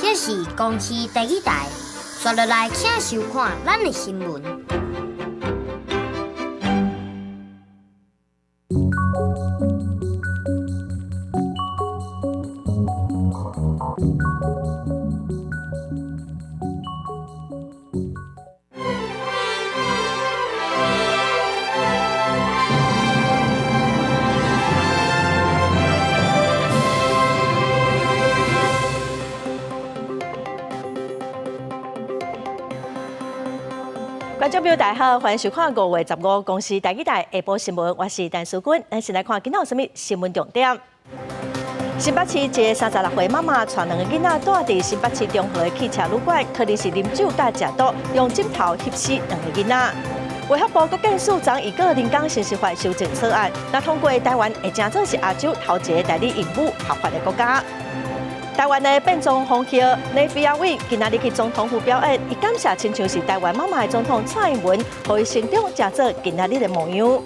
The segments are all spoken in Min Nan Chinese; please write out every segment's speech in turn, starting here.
這是公視第一台，紲落來請收看咱的新聞。觀眾朋友大家好，歡迎收看5月15公視台語台下晡新聞，我是陳淑君。咱先來看今仔有啥物新聞重點。新北市一个36歲媽媽帶兩個囡仔蹛佇新北市中和的汽車旅館，可能是啉酒佮食毒，用枕頭翕死兩个囡仔。衛福部國健署昨預告人工生殖法修正草案，若通過台灣會成做是亞洲頭一个代理孕母合法的國家。台灣的變裝皇后李飛亞偉今仔日去總統府表演，伊感謝親像是台灣媽媽的總統蔡英文，予伊成長成做今仔日的模樣。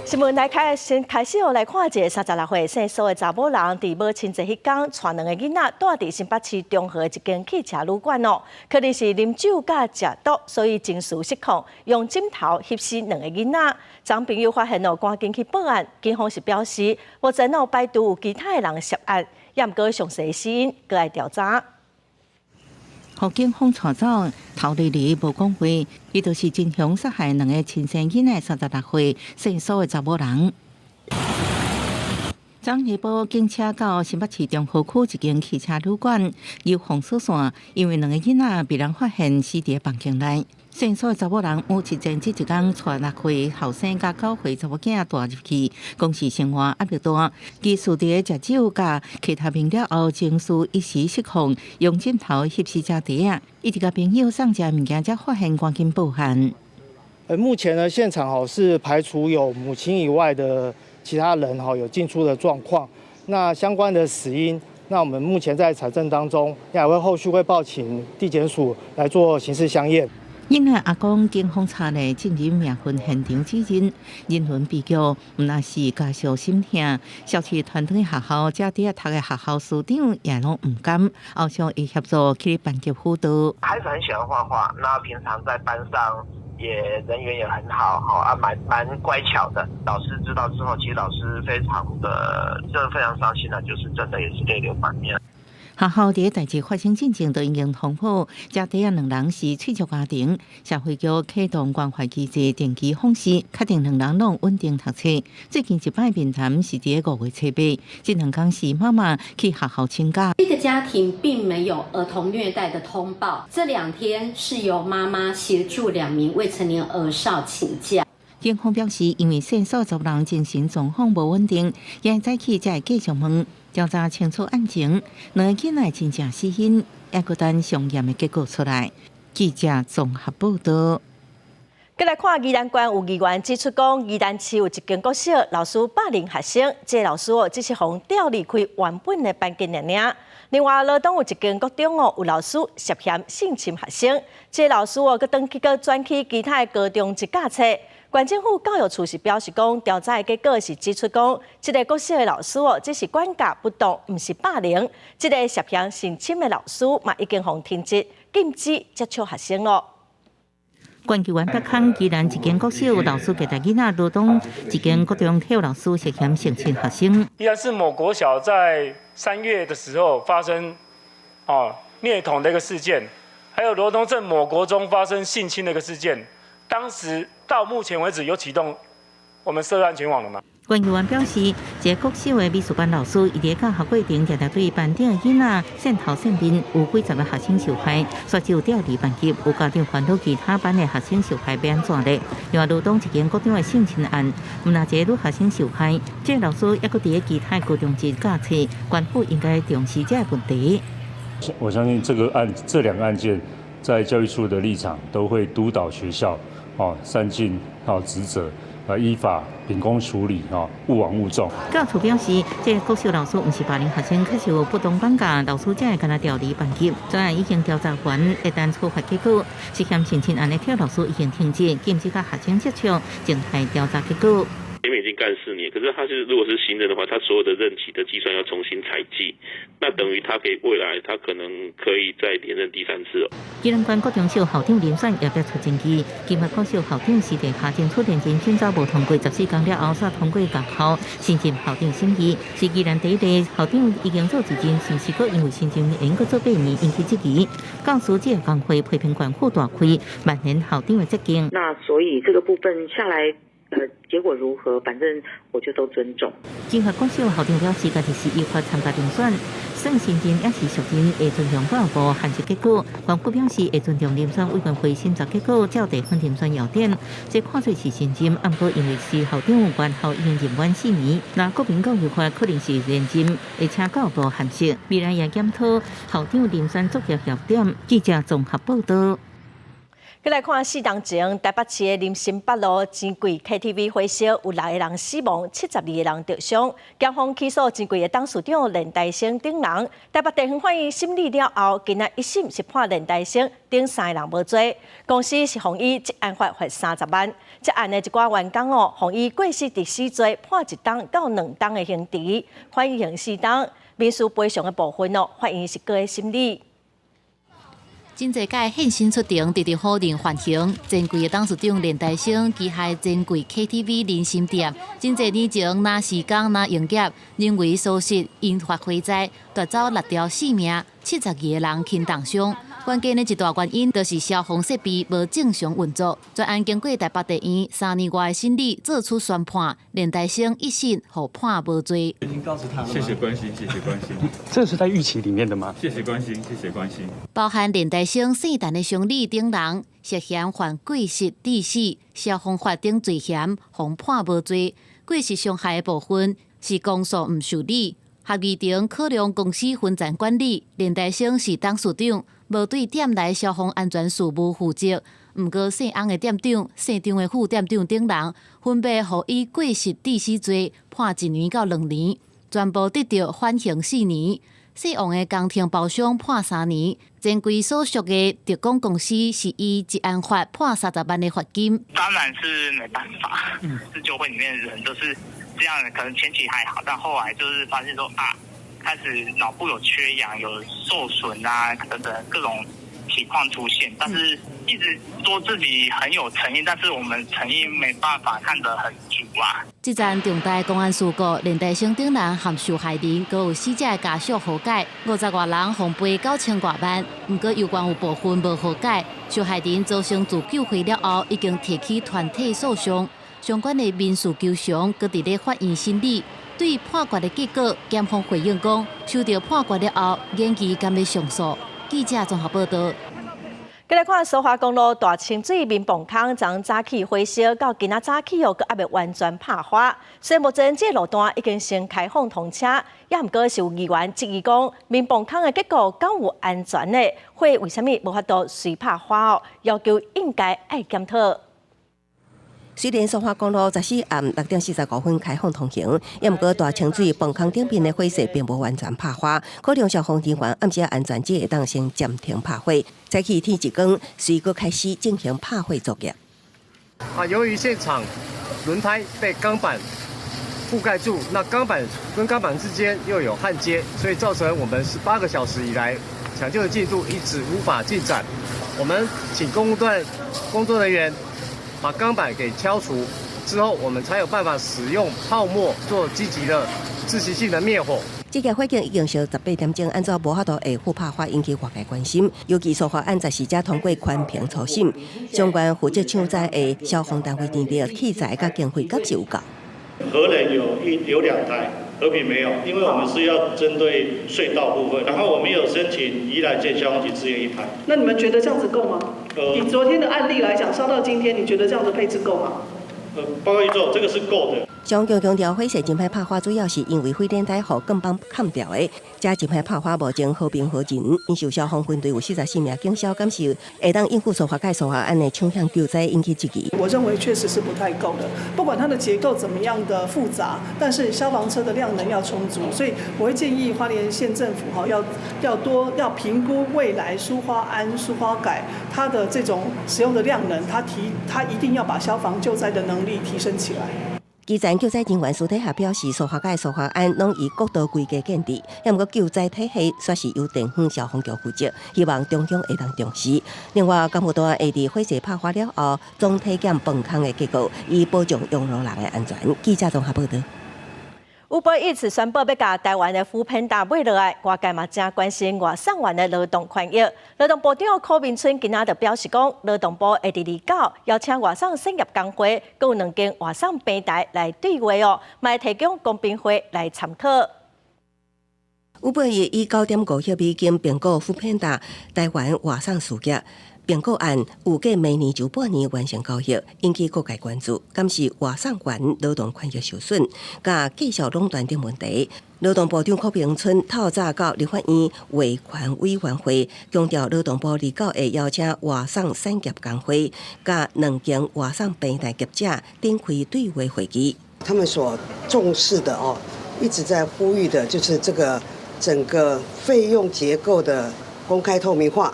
新聞來開先開始哦，來看一个36歲姓蘇的查某人，佇母親節彼天，帶兩個囡仔蹛佇新北市中和的一間汽車旅館哦，可能是啉酒佮食毒，所以情緒失控，用枕頭翕死兩個囡仔。昨朋友發現哦，趕緊去報案，警方是表示，目前哦排除有其他的人涉案，也毋過詳細死因閣愛調查。予警方帶走，頭離離無講話，伊就是真兇殺害兩个親生囡仔36歲姓蘇的查某人。昨下晡，警車到新北市中和區一間汽車旅館，有封鎖線，因為兩个囡仔被人發現死佇房間內。姓蘇的查某人母親節這一天帶6歲後生佮9歲查某囝帶入去，講是生活壓力大，其實佇咧食酒佮其他眠了後，情緒一時失控，用枕頭翕死這弟仔，伊直共朋友送食物件，才發現趕緊報案。目前呢，現場吼是排除有母親以外的其他人吼有進出的狀況。那相關的死因，那我們目前在採證當中，也會後續會報請地檢署來做刑事相驗。囡仔阿公警方查咧進入命案現場指認，人倫悲劇，毋但是家屬心疼，消息傳轉去學校，這佇咧讀的學校師長也攏毋甘，後續會協助去班級輔導。孩子很喜歡畫畫，那平常在班上也人緣也很好，吼啊，蠻乖巧的。老師知道之後，其實老師非常的，真的非常傷心啦，就是真的也是淚流滿面。學校佇代誌發生進前就已經通報，這底仔兩人是脆弱家庭，社會局啟動關懷機制，定期訪視，確定兩人攏穩定讀冊。最近一擺面談是佇5月7日，這兩工是媽媽去學校請假。這個家庭並沒有兒童虐待的通報，這兩天是由媽媽協助兩名未成年兒少請假。警方表示，因為姓蘇查某人精神狀況無穩定，今早起才會繼續問調查清楚案情，兩个囡仔真正死因，猶閣等相驗的結果出來。記者綜合報道。閣來看宜蘭縣有議員指出講，宜蘭市有一間國小老師霸凌學生，這個老師哦只是予調離開原本的班級爾爾。另外，羅東有一間國中哦，有老師涉嫌性侵學生，這個老師哦閣轉去閣轉去其他的高中去教冊。縣政府教育處是表示講，調查的結果是指出講，這个國小的老師哦，只是管教不當，毋是霸凌。這个涉嫌性侵的老師嘛，已經予停職，禁止接觸學生囉。縣議員北康宜蘭一間國小老師虐待囡仔，羅東一間國中體育老師涉嫌性侵學生。宜蘭市某國小在3月的時候發生虐童的一個事件，還有羅東鎮某國中發生性侵的一個事件，當時到目前為止有啟動我們社會安全網了嗎？縣議員表示，這個國小的美術班老師，伊佇教學過程，常常對班頂的囡仔扇頭扇面，有幾十个學生受害，煞就調離班級，有家長煩惱其他班的學生受害欲按怎咧？另外，羅東一間國中的性侵案，毋但一个女學生受害，這個老師猶閣佇咧其他高中職教冊，縣府應該重視這个問題。我相信這個案，這兩個案件，在教育處的立場都會督導學校，哦，善盡哦職責。啊，依法秉公處理，吼，勿枉勿縱。教育處表示，這個國小老師毋是霸凌學生，確實有不當管教，老師才會共調離班級。專案已經調查完，會等處罰結果。涉嫌性侵案的體育老師已經停職，禁止佮學生接觸，靜待調查結果。前面已經幹4年，可是他是如果是新任的話，他所有的任期的計算要重新採計，那等於他可以未來他可能可以再連任第三次哦。宜蘭縣國中小校長人選也變出爭議，金華國小校長是佇行政處認真審查無通過14工了後，才通過學校新任校長審議，是宜蘭第一个校長已經做一任，是毋是閣因為新任緣閣做8年引起質疑？教師這個工會批評縣府大虧，蔓延校長的責任。那所以這個部分下來，結果如何，反正我就都尊重。金華國小校長表示，家己是依法參加遴選，算新任抑是續任，會尊重教育部函釋結果。縣府表示會尊重遴選委員會審查結果，照地方遴選要點。這看做是新任，毋過因為是校長，原校已經任滿4年，那國民教育法可能是連任，會請教育部函釋。未來也檢討校長遴選作業要點。記者綜合報道。閣來看4冬前，台北市的林森北路錢櫃 KTV 火燒，有六个人死亡，72个人著傷。檢方起訴錢櫃的董事長連台生等人。台北地方法院審理了後，今仔一審是判連台生等三个人無罪。公司是予以職安法罰30萬。這案的一寡員工哦，予以過失致死罪判1冬到2冬的刑期，緩刑4冬。民事賠償的部分哦，法院是閣咧審理。真濟擺現身出庭，直直否認犯行。錢櫃的董事長連台生旗下錢櫃 KTV 林森店，真濟年前若時工若營業，人為疏失引發火災，奪走六條性命，72个人輕重傷。關鍵的一大原因，就是消防設備無正常運作。全案經過台北地院3年外的審理，做出宣判，連台生一審予判無罪。已經告訴他了。謝謝關心，謝謝關心。這是在預期裡面的嗎？謝謝關心，謝謝關心。包含連台生姓陳的襄理等人，涉嫌犯過失致死、消防法等罪嫌，予判無罪。過失傷害的部分是公訴毋受理。合議庭考量公司分層管理，連台生是董事長，無對店內消防安全事務負責。毋過姓翁的店長、姓張的副店長等人，分別予以過失致死罪判1年到2年，全部得著緩刑4年。姓王的工程包商判3年，錢櫃所屬的特工公司是依職安法判30萬的罰金。當然是沒辦法，自救會裡面的人都是這樣，可能前期還好，但後來就是發現說啊，開始腦部有缺氧、有受損啊等等各種情況出現，但是一直說自己很有誠意，但是我們誠意沒辦法看得很足啊。這樁重大公安事故，連台生等人和受害人，閣有死者的家屬和解，50外人予賠9000外萬。毋過有關有部分無和解，受害人造成自救會了後，已經提起團體訴訟，相關的民事求償，閣佇咧法院審理。對判決的結果，檢方回應講，收到判決了後，研議敢欲上訴。記者綜合報道。閣來看蘇花公路大清水眠磅空，昨早起火燒到今仔早起哦，閣猶未完全拍花。雖然目前這个路段已經先開放通車，也毋過是有議員質疑講，眠磅空的結構敢有安全的？火為啥物無法度隨拍花哦？要求應該愛檢討。雖然蘇花公路14暗6點45分開放通行，也毋過大清水磅空頂面的火勢並無完全拍花，可能消防人員暗時安全者會當先暫停拍火，早起天一光，隨閣開始進行拍火作業。啊，由於現場輪胎被鋼板覆蓋住，那鋼板跟鋼板之間又有焊接，所以造成我們18個小時以來搶救的進度一直無法進展。我們請工務段工作人員把鋼板給敲除之後，我們才有辦法使用泡沫做積極的窒息性的滅火。這个火警已經燒18點鐘，按怎無法度下復拍火引起外界關心。尤其蘇花案14才通過環評初審，相關負責搶災的消防單位電力器材佮經費敢是有夠？核能有2台，和平沒有，因為我們是要針對隧道部分，然後我們有申請宜蘭縣消防局支援一台。那你們覺得這樣子夠嗎？以昨天的案例來講，燒到今天，你覺得這樣的配置夠嗎？報告議長，這個是夠的。消防局強調，火勢真歹拍花，主要是因為火輪胎予鋼板冚掉的。這真歹拍花，目前和平和人，因受消防分隊有44名警消，敢是會當應付蘇花改蘇花案的搶險救災引起質疑。我認為確實是不太夠的，不管它的結構怎麼樣的複雜，但是消防車的量能要充足，所以我會建議花蓮縣政府哈要多要評估未來蘇花安、蘇花改它的這種使用的量能，它一定要把消防救災的能力提升起來。基層救災人員私底下表示，蘇花改蘇花案攏以國道規格建置，毋過救災體系煞是由地方消防局負責，希望中央會當重視。另外，港府都會佇火勢拍火了後，總體檢磅空的結果，以保障用路人的安全。記者綜合報道。 Uber Eats 宣布欲共台灣的 foodpanda 買落來，外界嘛誠關心外送員的勞動權益。勞動部長柯明春今仔就表示講，勞動部會佇2/9邀請外送產業工會，閣有兩間外送平台來對話哦，嘛會提供公平會來參考。 Uber 以9.5億美金併購 foodpanda 台灣外送事業。併購案預計明年上半年完成交易，引起各界關注。敢是外送員勞動權益受損，佮繼續壟斷等問題。勞動部長柯明春透早到立法院衛權委員會，強調勞動部2/9會邀請外送產業工會，佮兩間外送平台業者展開對話會議。他們所重視的哦，一直在呼籲的，就是這個整個費用結構的公開透明化。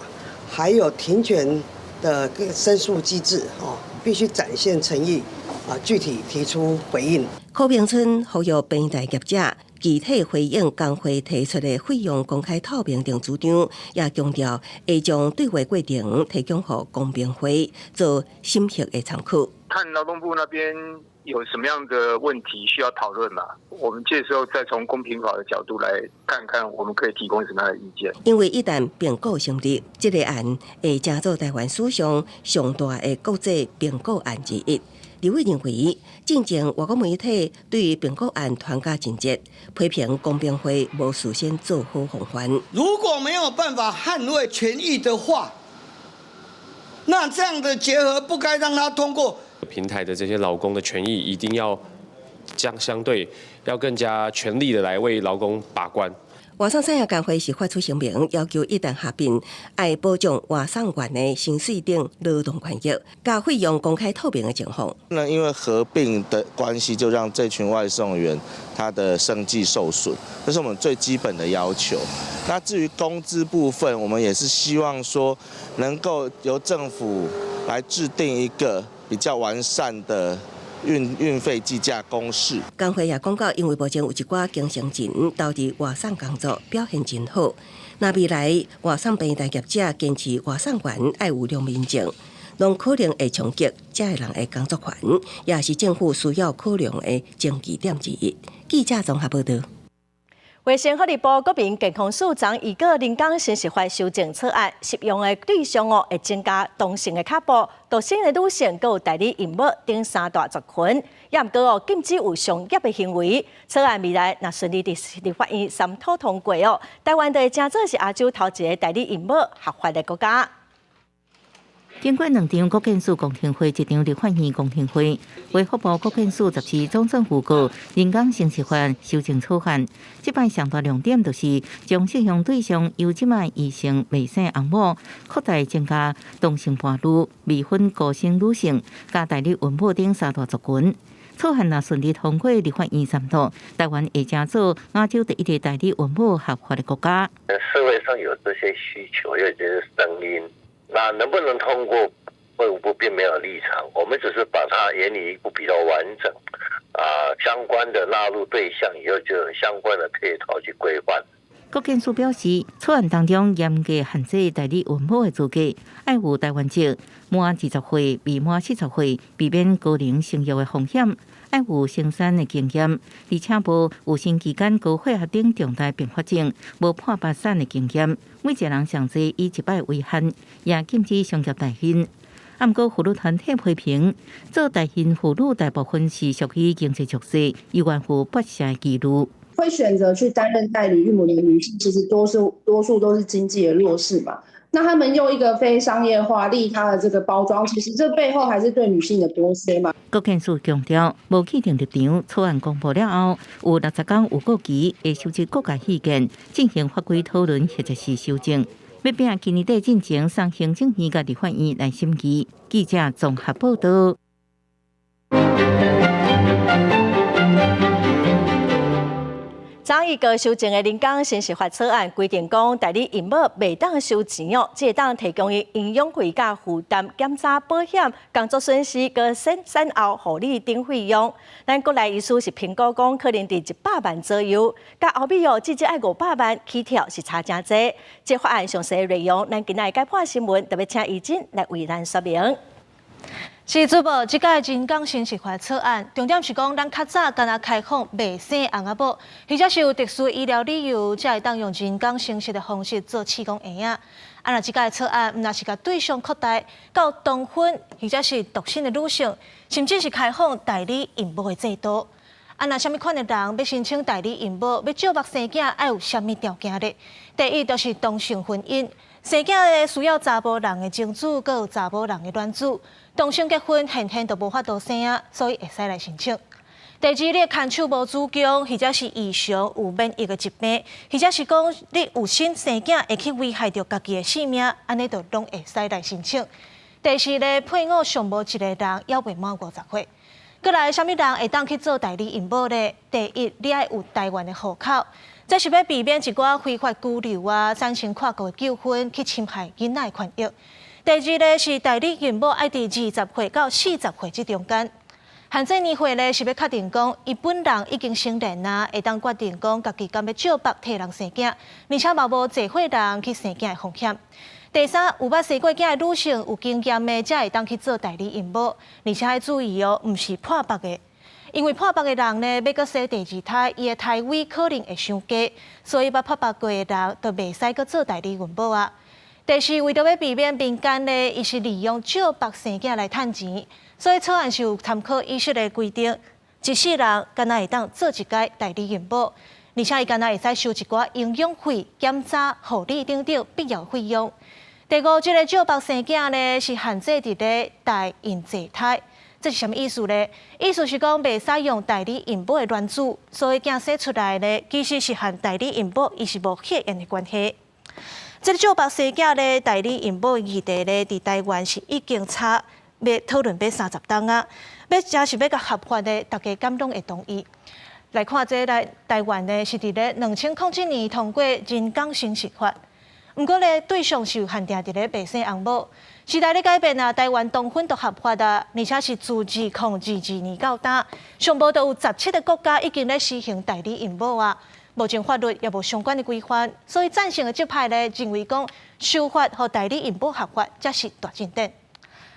還有停權的申訴機制，哦，必須展現誠意，啊，具體提出回應。柯明春呼籲平台業者具體回應工會提出的費用公開透明等主張，也強調會將對話過程提供予公平會做審核的參考。看勞動部那邊有什麼樣的問題需要討論嘛？我們這時候再從公平法的角度來看看，我們可以提供什麼樣的意見？因為一旦併購成立，這個案會成做台灣史上上大的國際併購案之一。立委認為，進前外國媒體對併購案傳甲真熱，批評公平會無事先做好防範。如果沒有辦法捍衛權益的話，那這樣的結合不該讓它通過。平台的這些勞工的權益一定要將相對要更加全力的來為勞工把關。外送產業工會是發出聲明，要求一旦合併，愛保障外送員的薪水等勞動權益，佮費用公開透明的情況。那因為合併的關係，就讓這群外送員他的生計受損，這是我們最基本的要求。那至於工資部分，我們也是希望說能夠由政府來制定一個比較完善的運費計價公式。工會也講到，因為目前有一寡經常人投佇外送工作表現真好，若未來外送平台業者堅持外送員愛有良民證，攏可能會衝擊這个人的工作權，也是政府需要考量的爭議點之一。記者綜合報道。衛生福利部國民健康署昨預告人工生殖法修正草案，適用的對象哦會增加同性的 couple、獨身的女性，閣有代理孕母等三大族群。也毋過哦，禁止有商業的行為。草案未來若順利佇立法院三讀通過哦，台灣就會成做是亞洲頭一个代理孕母合法的國家。經過兩場國健署公聽會，一場立法院公聽會，衛福部國健署14總政報告人工生殖法修正草案。這擺上大亮點就是將適用對象由這擺異性未生翁某，擴大增加同性伴侶、未婚孤身女性、佮代理孕母等三大族群。草案若順利通過立法院三讀，台灣會成做亞洲第一个代理孕母合法的國家。社會上有這些需求，有這些聲音。那能不能通過，衛福部並沒有立場，我們只是把它研擬一部比較完整，啊，相關的納入對象以後就有相關的配套去規範。國健署表示，草案當中嚴格限制代理孕母的資格，愛有台灣籍、滿20歲、未滿40歲，避免高齡生育的風險，愛有生產的經驗，而且無妊娠期間高血壓等重大併發症，無破腹產的經驗。每一個人上濟以一擺為限，也禁止商業代孕。啊，毋過婦女團體批評，做代孕婦女大部分是屬於經濟弱勢，猶原有剝削的疑慮。會選擇去擔任代理孕母的女性，其實多數都是經濟的弱勢嘛。那他們用一個非商業化利他的這個包裝，其實這背後還是對女性的剝削嘛。國健署強調，無既定立場，草案公布了後，有60天預告期，會收集各界意見，進行法規討論或者是修正。欲拼今年底進前送行政院佮立法院來審議。記者綜合報道。昨昨昏閣修正的人工生殖法草案規定講，代理孕母袂當收錢哦，只會當提供伊營養費佮負擔檢查保險、工作損失佮生產後護理等費用。咱國內醫師是評估講，可能佇100萬左右，佮歐美哦，至少愛500萬起跳是差誠濟。這法案詳細內容，咱今仔日解破新聞特別請怡珍來為咱說明。是主播，這擺人工生殖法草案，重點是講，咱較早敢若開放未生翁仔某，或者是有特殊醫療理由，才會當用人工生殖的方式做試管嬰仔。啊，若這擺草案，毋但是共對象擴大到同婚或者是獨身的女性，甚至是開放代理孕母的制度。啊，若啥物款的人欲申請代理孕母，欲借腹生囝，愛有啥物條件咧？第一，就是同性婚姻，生囝咧需要查埔人的精子，閣有查某人的卵子。同性結婚，現現就無法度生啊，所以會使來申請。第二，你的牽手無子宮，或者是異常有免疫的疾病，或者是講你有心生囝會去危害著家己的性命，按呢就攏會使來申請。第四咧，配偶上無一個人猶未滿50歲。閣來，啥物人會當去做代理孕母咧？第一，你愛有台灣的戶口，這是欲避免一寡非法居留啊、產生跨國的糾紛，去侵害囡仔的權益。第二咧是代理孕母愛佇20歲到40歲這中間，限制年歲咧是欲確定講，伊本人已經成年啊，會當決定講家己敢欲借腹替人生囝，而且嘛無濟歲人去生囝的風險。第三，有捌生過囝的女性有經驗的，才會當去做代理孕母，而且愛注意哦，毋是破腹的，因為破腹的人呢，欲閣生第二胎，伊的胎位可能會傷低，所以捌破腹過的人就袂使閣做代理孕母啊。第四，為著欲避免民間呢，伊是利用借腹生囝來趁錢，所以草案是有參考醫學的規定，一世人敢若會當做一擺代理孕母，而且伊敢若會使收一寡營養費、檢查、護理等等必要費用。第五，這個借腹生囝呢，是限制佇咧代孕濟胎，這是啥物意思呢？意思是講袂使用代理孕母的卵子，所以囝生出來呢，其實是和代理孕母伊是無血緣的關係。這個借腹生囝咧，代理孕母的議題咧，佇台灣是已經吵欲討論欲30冬啊，欲誠是欲共合法的，大家敢攏會同意？來看這來台灣呢，是佇咧2007年通過人工生殖法，毋過咧對象是有限定佇咧未生翁某。時代咧改變啊，台灣同婚都合法啊，而且是自2022年到今，上無都有17個國家已經咧實行代理孕母啊。目前法律也無相關的規範，所以贊成的這派咧認為講修法予代理孕母合法，才是大進展。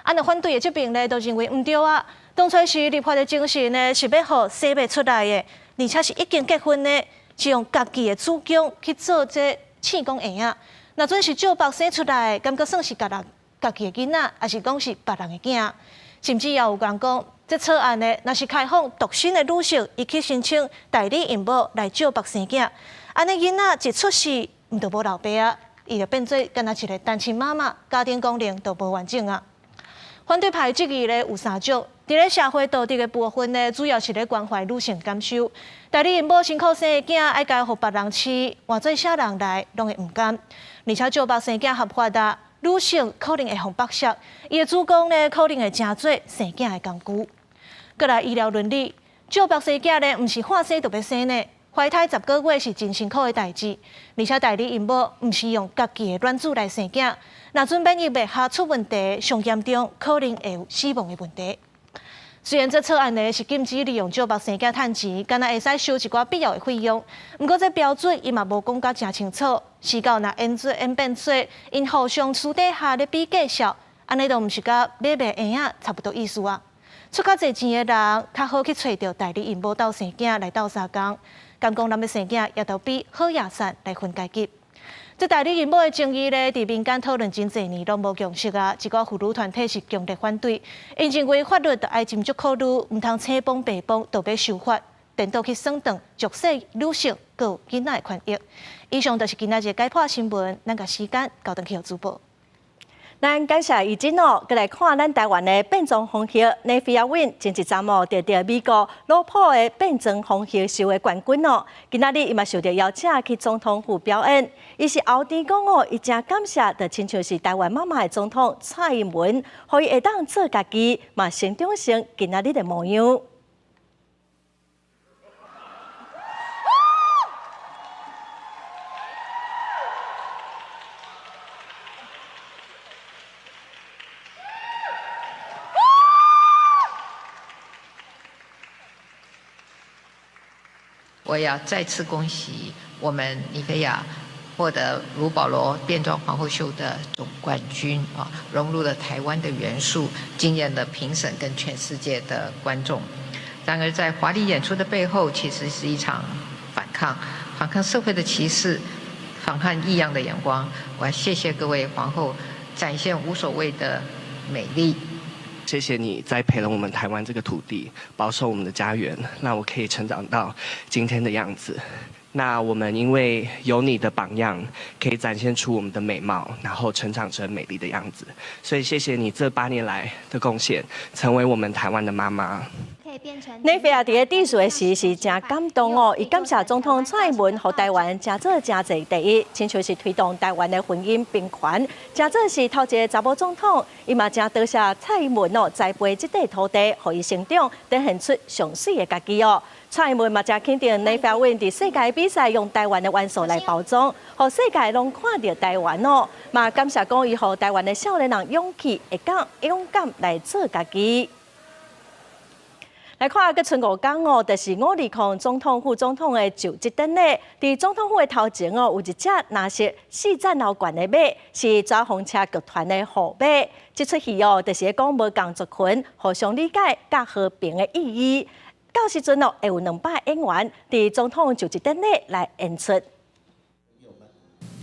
啊，若反對的這邊咧，就認為毋對啊。當初時立法的精神呢，是欲予生袂出來的，而且是已經結婚的，是用家己的子宮去做這試管嬰仔。若準是借腹生出來，敢閣算是家人家己的囡仔，抑是講是別人的囝？甚至也有人講，這草案呢，若是開放獨身的女性，伊去申請代理孕母來借腹生囝，按呢囡仔一出世，毋就無老爸啊，伊就變做敢若一個單親媽媽，家庭功能就無完整啊。反對派質疑咧有三種，佇咧社會道德的部分呢，主要是咧關懷女性感受。代理孕母辛苦生的囝，愛交予別人飼，換做啥人來，攏會毋甘。而且借腹生囝合法啊，女性可能會予剝削，伊的子宮呢可能會成做生囝的工具。閣來醫療倫理，借腹生囝咧，毋是喊生就欲生呢。懷胎10個月是真辛苦的代誌，而且代理孕母毋是用家己的卵子來生囝，若準免疫袂合出問題，上嚴重可能會有死亡的問題。雖然這草案呢是禁止利用借腹生囝趁錢，敢若會使收一寡必要的費用，毋過這標準伊嘛無講甲誠清楚。時到若演做演變做𪜶互相私底下咧比價數，按呢都毋是佮買賣嬰仔差不多意思啊。出較濟錢的人，較好去揣著代理孕母鬥生囝來鬥相共。敢講咱欲生囝，也著比好野散來分階級。這代理孕母的爭議咧，佇民間討論真濟年，攏無共識啊。一寡婦女團體是強烈反對，𪜶認為法律著愛斟酌考慮，毋通青幫白幫都欲修法，顛倒去損斷弱勢女性閣有囡仔的權益。以上就是今仔日解破新聞，咱共時間交轉去予主播。咱感謝怡珍哦，閣來看咱台灣的變裝皇后尼菲亞允，前一陣哦，得著美國魯普的變裝皇后秀的冠軍哦。今仔日伊嘛受著邀請去總統府表演，伊是後天講哦，伊誠感謝，就親像是台灣媽媽的總統蔡英文，予伊會當做家己，嘛成長成今仔日的模樣。我要再次恭喜我們妮菲亞獲得魯保羅變裝皇后秀的總冠軍啊，融入了台灣的元素，驚豔了評審跟全世界的觀眾。然而，在華麗演出的背後，其實是一場反抗，反抗社會的歧視，反抗異樣的眼光。我要謝謝各位皇后，展現無所謂的美麗。謝謝你栽培了我們台灣這個土地，保守我們的家園，讓我可以成長到今天的樣子。那我們因為有你的榜樣，可以展現出我們的美貌，然後成長成美麗的樣子。所以謝謝你這8年來的貢獻，成為我們台灣的媽媽。妮菲亞佇咧致辭的時是誠感動哦，伊感謝總統蔡英文予台灣誠做誠濟第一，親像是推動台灣的婚姻平權，誠做是頭一个查某總統，伊嘛誠多謝蔡英文哦，栽培這塊土地，予伊成長，展現出上媠的家己哦。蔡英文嘛誠肯定妮菲亞佇世界比賽用台灣的元素來包裝，予世界攏看著台灣哦。嘛感謝講伊予台灣的少年人勇氣，會當勇敢來做家己。來看，閣賰5工哦，就是520總統副總統的就職典禮。佇總統府的頭前哦，有一隻藍色四層樓懸的馬，是紙風車劇團的護馬。這齣戲哦，就是講無仝族群互相理解佮和平的意義。到時陣哦，會有200演員佇總統就職典禮來演出。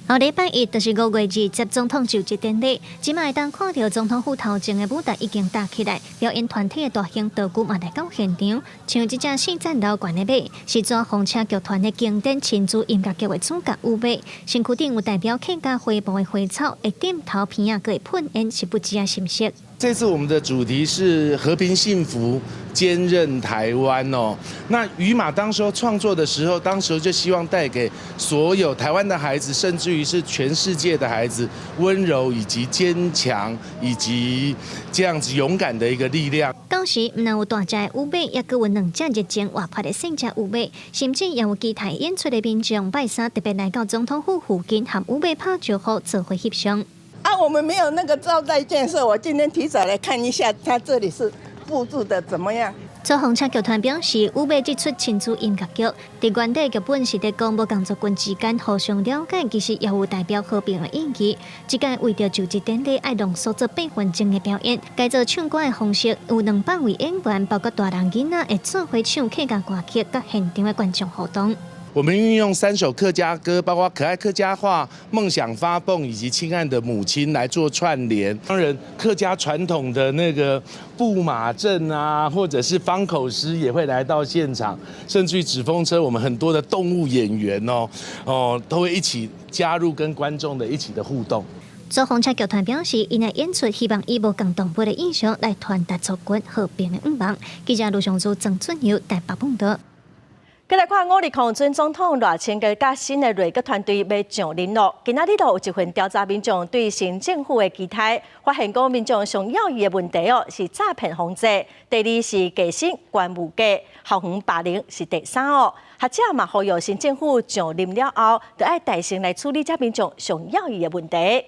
後禮拜一就是5月20總統就職典禮，這擺會當看著總統府頭前的舞台已經搭起來，表演團體的大型道具嘛來到現場。像這隻四層樓懸的馬，是紙風車劇團的經典親子音樂劇的主角舞馬，身軀頂有代表客家花布的花草，會點頭鼻仔，閣會噴煙，是不一樣心色。這次我們的主題是和平、幸福、堅韌台灣哦。那與馬當時候創作的時候，當時候就希望帶給所有台灣的孩子，甚至於是全世界的孩子，溫柔以及堅強以及這樣子勇敢的一個力量。到時毋但有大隻的舞馬，也閣有兩隻熱情活潑的細隻舞馬，甚至也有其他演出的民眾拜三特別來到總統府附近，和舞馬拍招呼，做伙翕相。啊，我們沒有那個招待建設，我今天提早來看一下，他這裡是布置的怎麼樣？紙風車劇團表示，舞馬這齣親子音樂劇，佇原底劇本是佇講無仝族群之間互相了解，其實也有代表和平的意義。這擺為著就職典禮，愛濃縮做8分鐘的表演，改做唱歌的方式，有200位演員，包括大人囡仔，會做伙唱客家歌曲，佮現場的觀眾互動。我們運用三首客家歌，包括《可愛客家話》、《夢想發蹦》以及《親愛的母親》來做串聯。當然，客家傳統的那個布馬陣啊，或者是方口獅也會來到現場，甚至於紙風車，我們很多的動物演員哦，都會一起加入跟觀眾的一起的互動。紙風車劇團表示，𪜶的演出希望以無仝動物的意象來傳達族群和平的願望。記者盧尚珠、曾俊佑台北報導。閣來看520準總統賴清德佮新的內閣團隊欲上任囉。今仔日就有一份調查民眾對新政府的期待，發現講民眾上要意的問題哦是詐騙防制，第二是低薪懸物價，校園霸凌是第三哦。學者嘛呼籲新政府上任了後，著愛帶先來處理這民眾上要意的問題。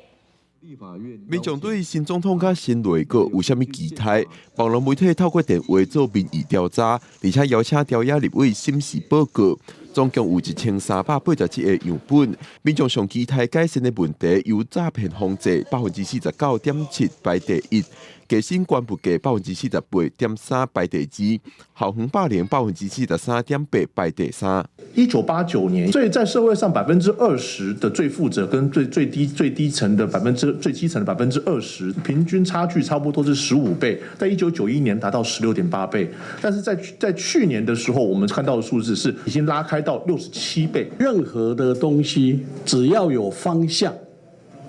民眾對新總統佮新內閣有啥物期待？網路媒體透過電話做民意調查，而且邀請朝野立委審視報告，總共有1387個樣本。民眾上期待改善的問題，有詐騙防制49.7%排第一，低薪懸物價48.3%排第二，校園霸凌43.8%排第三。 1989年，所以在社會上20%的最富者跟最最低最低層的百分之最基層的20%，平均差距差不多是15倍。在1991年達到16.8倍，但是在去年的時候，我們看到的數字是已經拉開到67倍。任何的東西只要有方向，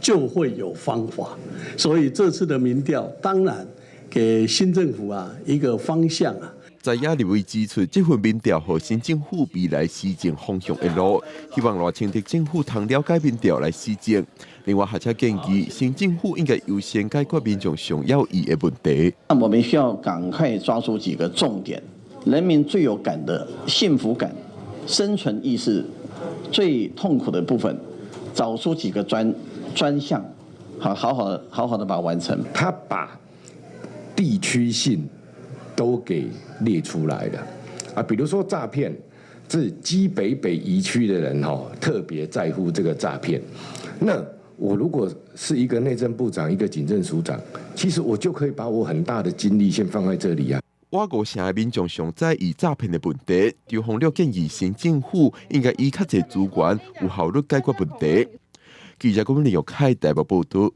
就會有方法。所以這次的民調當然給新政府啊一個方向啊。在野立委指出，這份民調予新政府未來施政方向的路，希望賴清德政府通了解民調來施政。另外，學者建議新政府應該優先解決民眾上要意的問題。那我們需要趕快抓住幾個重點，人民最有感的幸福感、生存意識最痛苦的部分，找出幾個專項，好好好好好的把它完成。他把地區性都給列出來了啊，比如說詐騙，這基北北宜區的人吼，特別在乎這個詐騙。那我如果是一個內政部長，一個警政署長，其實我就可以把我很大的精力先放在這裡啊。倚五成的民眾上在意詐騙的問題，張宏樂建議新政府應該以較濟資源，有效率解決問題。記者郭李玉凱台北報道。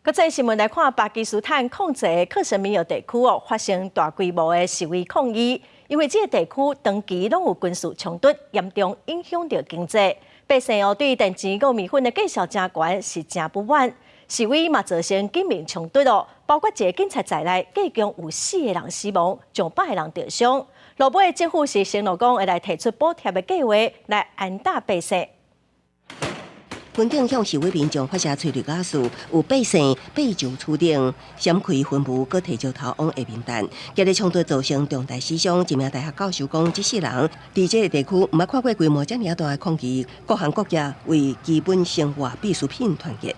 國際新聞來看，巴基斯坦控制的克什米爾地區哦，發生大規模的示威抗議，因為這個地區長期攏有軍事衝突，嚴重影響著經濟。百姓哦對電錢佮麵粉的價數誠懸是誠不滿，示威嘛造成警民衝突哦，包括一个警察在內，計共有四個人死亡，上百個人著傷。落尾政府是承諾講會來提出補貼的計劃來安撫百姓。軍警向示威民眾發射催淚瓦斯，有百姓被救處頂，閃開噴霧，閣提石頭往下面彈。激烈衝突造成重大死傷。一名大學教授講，這世人佇這个地區毋捌看過規模遮爾大的抗議，各行各業為基本生活必需品團結。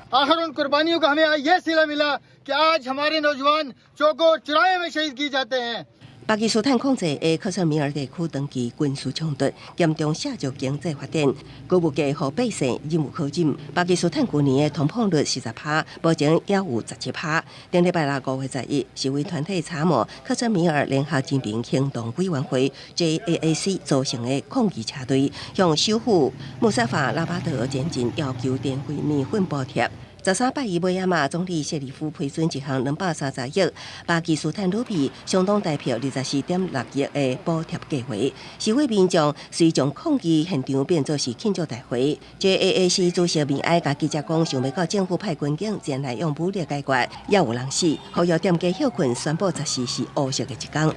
巴基斯坦控制的克什米爾地區長期軍事衝突，嚴重削弱經濟發展，高物價予百姓忍無可忍。巴基斯坦舊年的通膨率40%，目前也有17%。頂禮拜六5月11，示威團體查謨克什米爾聯合人民行動委員會（JAAC）組成的抗議車隊，向首府穆薩法拉巴德前進，要求電費、麵粉補貼。13拜一尾仔嘛，總理謝里夫批准一項230億巴基斯坦盧比，相當台幣24.6億的補貼計劃。示威民眾遂將抗議現場變做是慶祝大會。JAAC 主席米埃共記者講，想欲到政府派軍警前來用武力解決，也有人死。呼籲店家歇睏，宣布14是烏色的一天。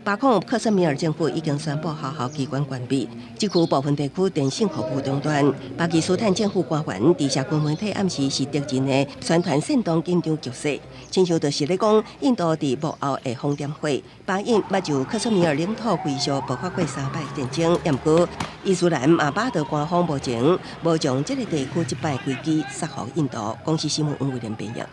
巴控克什米爾政府已經宣布學校機關關閉，這區部分地區電信服務中斷。巴基斯坦政府官員佇社群媒體暗示是敵人的宣傳煽動緊張局勢，親像就是咧講印度佇幕後會放點火。巴印捌就克什米爾領土歸屬爆發過三擺戰爭，毋過伊斯蘭阿巴德官方目前無將這个地區這擺危機殺予印度。公視新聞黃偉廉編譯。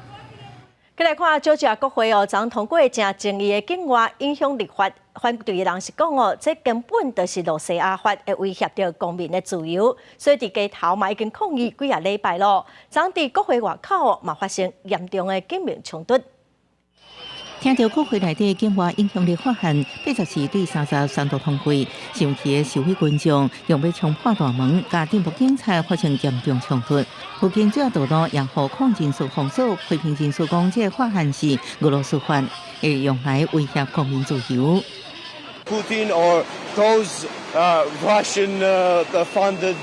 閣來看，喬治亞國會哦，昨昏通過誠爭議的境外影響力法，反對的人是講哦，這根本就是露西亞法，會威脅著公民的自由，所以佇街頭嘛已經抗議幾仔禮拜咯。昨昏佇國會外口哦，嘛發生嚴重的警民衝突。聽著國會內底境外影響力法案，84對30三度通過，生氣的示威群眾用欲衝破大門，佮鎮暴警察發生嚴重衝突。附近主要道路也予抗議人士封鎖，批評人士講，這个法案是俄羅斯法，會用來威脅公民自由。 Putin or those Russian funded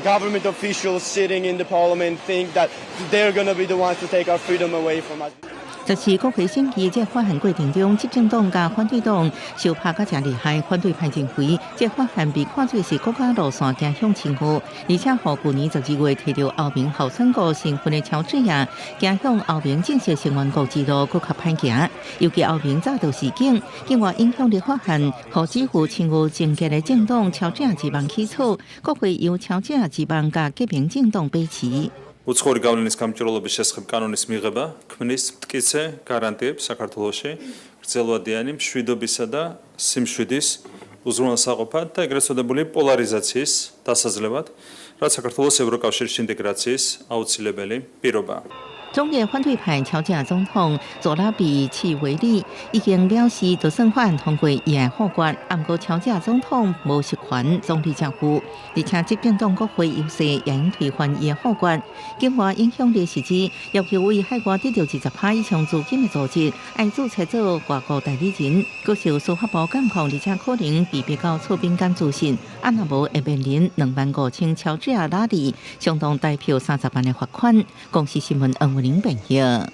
government officials sitting in the parliament think that they're going to be the ones to take our freedom away from us. 14國會審議這法案過程中，執政黨佮反對黨相拍甲誠厲害。反對派認為，這法案被看做是國家路線走向親俄，而且予舊年12月提著歐盟候選國身份的喬治亞走向歐盟正式成員國之路閣較歹行。尤其歐盟早就示警，境外影響力法案，予支持親俄政見的政黨喬治亞之夢起草，國會由喬治亞之夢佮革命政黨把持。 უცხოური გავლენის გამჭვირვალობის შესახებ კანონის მიღება ქმნის მტკიცე გარანტიებს საქართველოში გრძელვადიანი მშვიდობისა და სიმშვიდის უზრუნველსაყოფად და ეგრეთ წოდებული პოლარიზაციის დასაძლევად, რაც საქართველოს ევროკავშირში ინტეგრაციის აუცილებელი პირობაა. 總理反對派喬治亞總統佐拉比契維利已經表示，就算法案通過，伊會否決。毋過喬治亞總統無實權總理政府，而且執政黨國會優勢也應推翻伊的否決。境外影響力是指要求為海外得著20%以上資金的組織，愛註冊做外國代理人，閣受司法部監控，而且可能被逼到出敏感資訊，啊若無會面臨25,000喬治亞拉里，相當台幣30萬的罰款。公視新聞黃文玲編譯。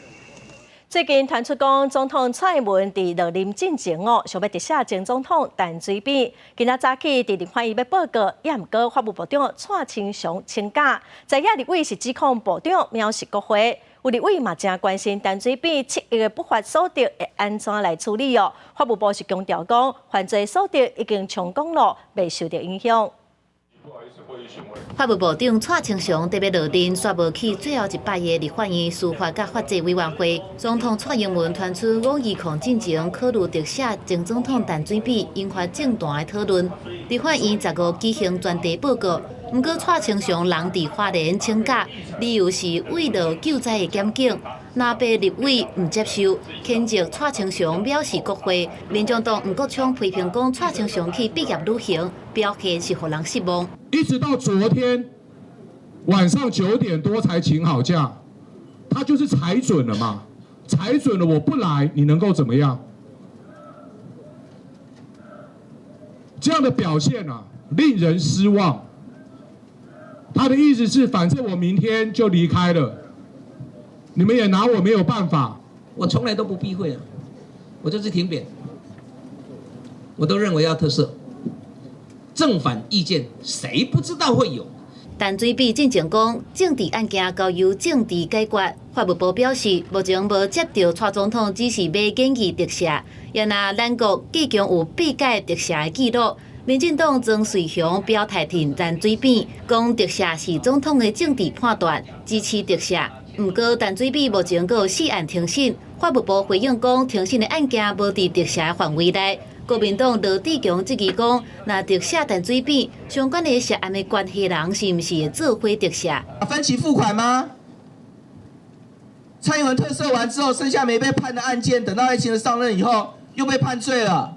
最近傳出講，總統蔡英文佇落任進前哦，想欲特赦前總統陳水扁。今仔早起佇立法院欲報告，也毋過法務部長蔡清祥請假，在野立委是指控部長藐視國會，有立委嘛誠關心陳水扁7億的不法所得會按怎來處理哦。法務部是強調講，犯罪所得已經充公咯，袂受著影響。法務部長蔡清祥特別落陣，煞無去最後一擺的立法院司法佮法制委員會。總統蔡英文傳出529進前考慮特赦前總統陳水扁，引發政壇的討論。立法院15舉行專題報告，毋過蔡清祥人佇花蓮請假，理由是為了救災的檢警。藍白立委毋接受，譴責蔡清祥藐視國會。民眾黨黃國昌批評講，蔡清祥去畢業旅行，表現是予人失望。一直到昨天晚上9點多才請好假，他就是踩準了嘛，踩準了我不來，你能夠怎麼樣？這樣的表現啊，令人失望。他的意思是，反正我明天就離開了。你們也拿我沒有辦法。我從來都不避諱啊，我就是挺扁，我都認為要特赦。正反意見誰不知道會有？陳水扁進前講，政治案件交由政治解決。法務部表示，目前無接到蔡總統指示欲建議特赦，也若咱國計共有八屆特赦的記錄。民進黨莊瑞雄表態挺陳水扁，講特赦是總統的政治判斷，支持特赦。毋過，陳水扁目前閣有四案庭審，法務部回應講，庭審的案件無佇特赦範圍內。國民黨羅智強質疑講，若特赦陳水扁，相關的涉案的關係人是毋是會做伙特赦？分期付款嗎？蔡英文特赦完之後，剩下沒被判的案件，等到賴清德上任以後又被判罪了。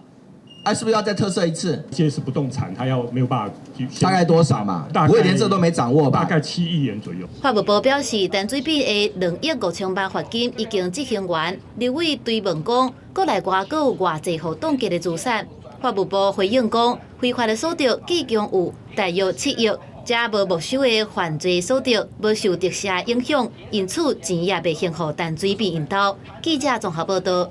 啊，是不是要再特赦一次？這是不動產，他要沒有辦法。大概多少嘛？不會連這都沒掌握吧？大概7億元左右。法務部表示，陳水扁的2億5千萬罰金已經執行完。立委追問講，國內外閣有偌濟予凍結的資產？法務部回應講，非法的所得計共有大約7億，這無沒收的犯罪所得，無受特赦影響，因此錢也袂先予陳水扁𪜶兜。記者綜合報道。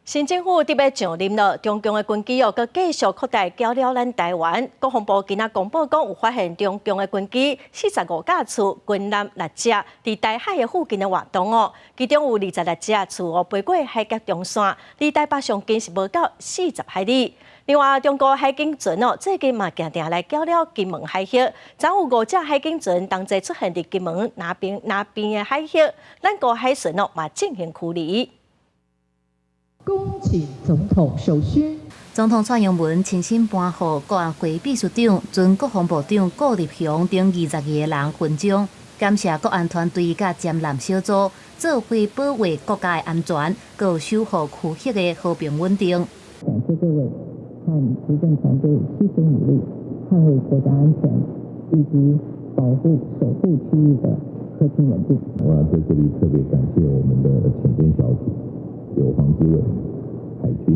新政府得欲上任了，中共的軍機哦，閣繼續擴大攪擾咱台灣。國防部今仔公布講，有發現中共的軍機45架次，軍艦6隻，佇台海的附近的活動哦，其中有26隻次哦飛過海峽中線，離台北上近是無夠40海里。另外，中國海警船哦，最近嘛定定來攪擾金門海域，昨有5隻海警船同齊出現佇金門南邊的海域，咱國海巡哦嘛進行驅離。恭請總統受勳。總統蔡英文親身頒予國安會秘書長、前國防部長顧立雄等22个人勳章，感謝國安團隊佮潛艦小組做伙保衛國家的安全，閣有守護區域的和平穩定。感謝各位和執政團隊攜手努力，捍衛國家安全以及保護守護區域的和平穩定。我要在這裡特別感謝我們的潛監小組，有黃之偉、海軍、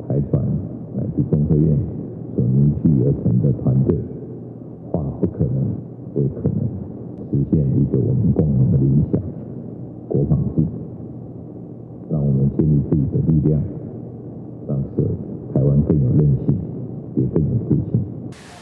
台船乃至中科院所凝聚而成的團隊，化不可能為可能，實現一個我們共同的理想——國防自主，讓我們建立自己的力量，讓台灣更有韌性，也更有自信。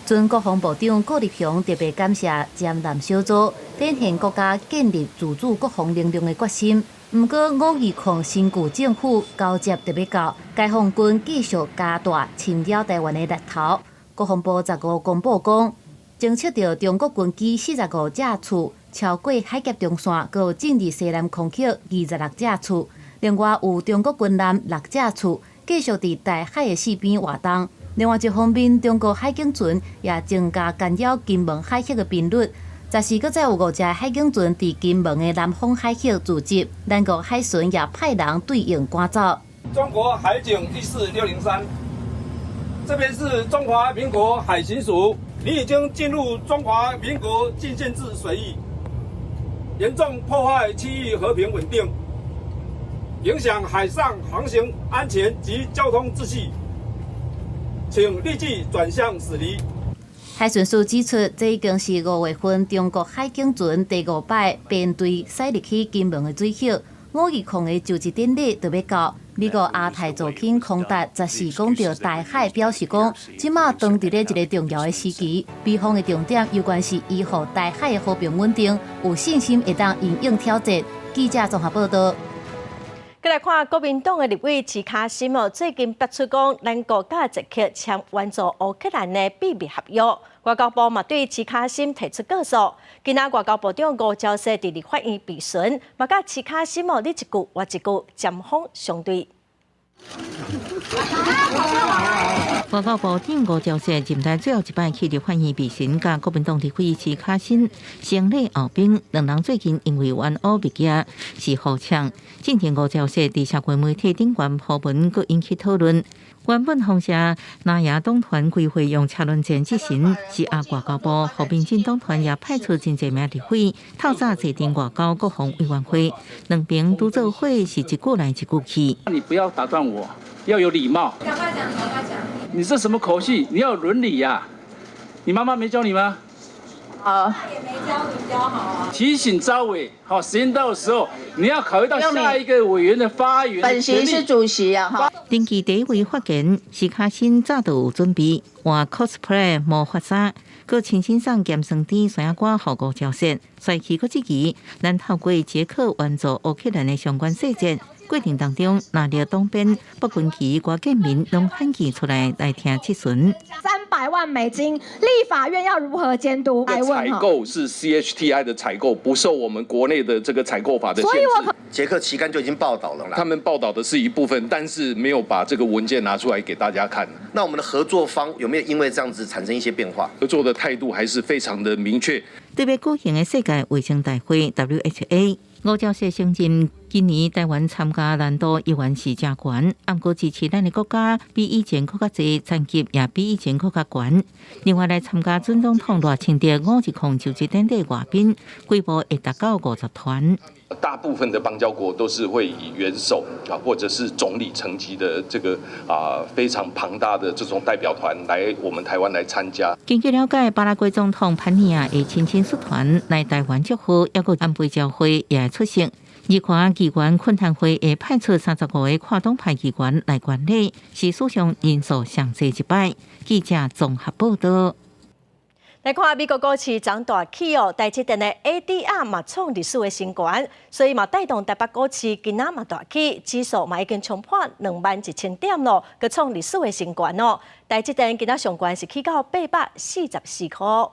前國防部長顧立雄特別感謝潛艦小組，展現國家建立自主國防能力的決心。毋過520新舊政府交接特別到，解放軍繼續加大侵擾台灣的力頭。國防部15公布講，偵測到中國軍機45架次超過海峽中線，閣有進入西南空域26架次。另外有中國軍艦6架次繼續佇台海的四邊活動。另外一方面，中國海警船也增加干擾金門海域的頻率。14閣再有5隻海警船佇金門的南方海域駐紮，咱國海巡也派人對應趕走。中國海警14603，這邊是中華民國海巡署，你已經進入中華民國禁限制水域，嚴重破壞區域和平穩定，影響海上航行安全及交通秩序，請立即轉向駛離。海巡署指出，這已經是5月份中國海警船第5擺編隊駛入去金門的水域。520的就職典禮就欲到。美國亞太助卿康達14講到台海，表示講，這馬當佇咧一個重要的時期，美方的重點尤其是維護台海的和平穩定，有信心會當因應挑戰。記者綜合報道。閣來看國民黨的立委徐卡心哦，最近發出講，咱國佮捷克簽援助烏克蘭的秘密合約，外交部嘛對徐卡心提出告訴。今仔外交部長吳釗燮佇立法院備詢，嘛佮徐卡心哦，你一句我一句，針鋒相對。外交部長吳釗燮任內最後一擺去立法院備詢，佮國民黨立委徐卡心先禮後兵，兩人最近因為援烏物件是互嗆。進前吳釗燮佇社會媒體頂懸 po 文，閣引起討論。原本封城南亞黨團規劃用車輪戰進行，是啊外交部和民進黨團也派出真濟名立委，透早坐鎮外交國防委員會，兩邊拄做伙是一句來一句去。你不要打斷我，要有禮貌。趕快講，趕快講。你這什麼口氣？你要有倫理呀！你媽媽沒教你嗎？好。也沒教你教好啊。提醒召委，好，時間到的時候，你要考慮到下一個委員的發言。本席是主席啊，哈。登記第一位發言，徐卡心早就有準備，換 cosplay 魔法衫，閣親身送鹹酸甜酸仔粿予吳釗燮，帥氣閣質疑，咱透過捷克援助烏克蘭的相關細節。過程當中，若著黨鞭不分旗、郭建民攏罕見出來來聽質詢。300萬美金，立法院要如何監督？採購是 CHTI 的採購，不受我們國內的這個採購法的限制。捷克期刊就已經報道了，他們報道的是一部分，但是沒有把這個文件拿出來給大家看。那我們的合作方有沒有因為這樣子產生一些變化？合作的態度還是非常的明確。特別舉行的世界衛生大會 （WHA）。吳釗燮承認，今年台灣參加難度依然是誠懸，毋過支持咱的國家比以前閣較濟，層級也比以前閣較懸。另外來參加準總統賴清德510就職典禮外賓，規模會達到50團。大部分的邦交國都是會以元首啊，或者是總理層級的這個非常龐大的這種代表團來我們台灣來參加。根據了解，巴拉圭總統潘尼亞會親親率團來台灣祝賀，抑閣安倍昭惠也會出席。日華議員懇談會會派出35個跨黨派議員來觀禮，是史上人數上濟一擺。記者綜合報道。來看美國股市漲大起哦，台積電的 ADR 嘛創歷史的新高，所以嘛帶動台北股市今仔嘛大起，指數嘛已經衝破21,000點咯，閣創歷史的新高哦。台積電今仔上懸是起到844塊。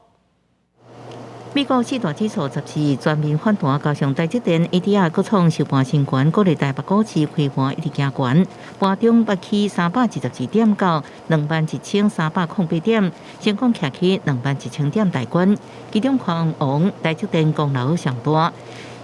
美國四大指數14全面反彈，加上台積電 ADR 閣創收盤新高，鼓勵台北股市開盤一直行懸，盤中捌起322點到21,308點，成功徛起21,000點大關。其中寬王台積電功勞上大，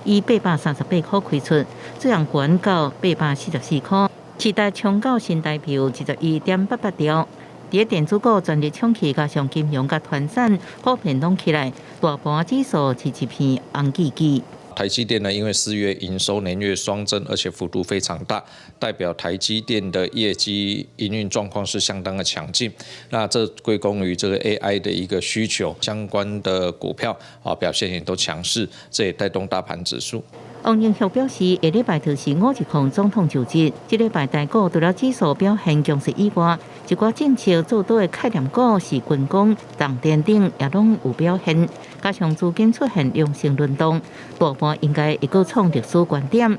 以838塊開出，最後懸到844塊，市值衝到新台幣21.88兆。佇電子股全力衝起，加上金融佮傳產普遍攏起來，大盤指數是一片紅吱吱。台積電呢，因為4月營收年月雙增，而且幅度非常大，代表台積電的業績營運狀況是相當的強勁。那這歸功於這個 AI 的一個需求，相關的股票啊表現也都強勢，這也帶動大盤指數。王英雄表示，下禮拜就是510總統就職，這禮拜台股除了指數表現強勢以外，一寡政策做多的概念股是軍工、重電等也攏有表現，加上資金出現良性輪動，大盤應該會閣創歷史高點。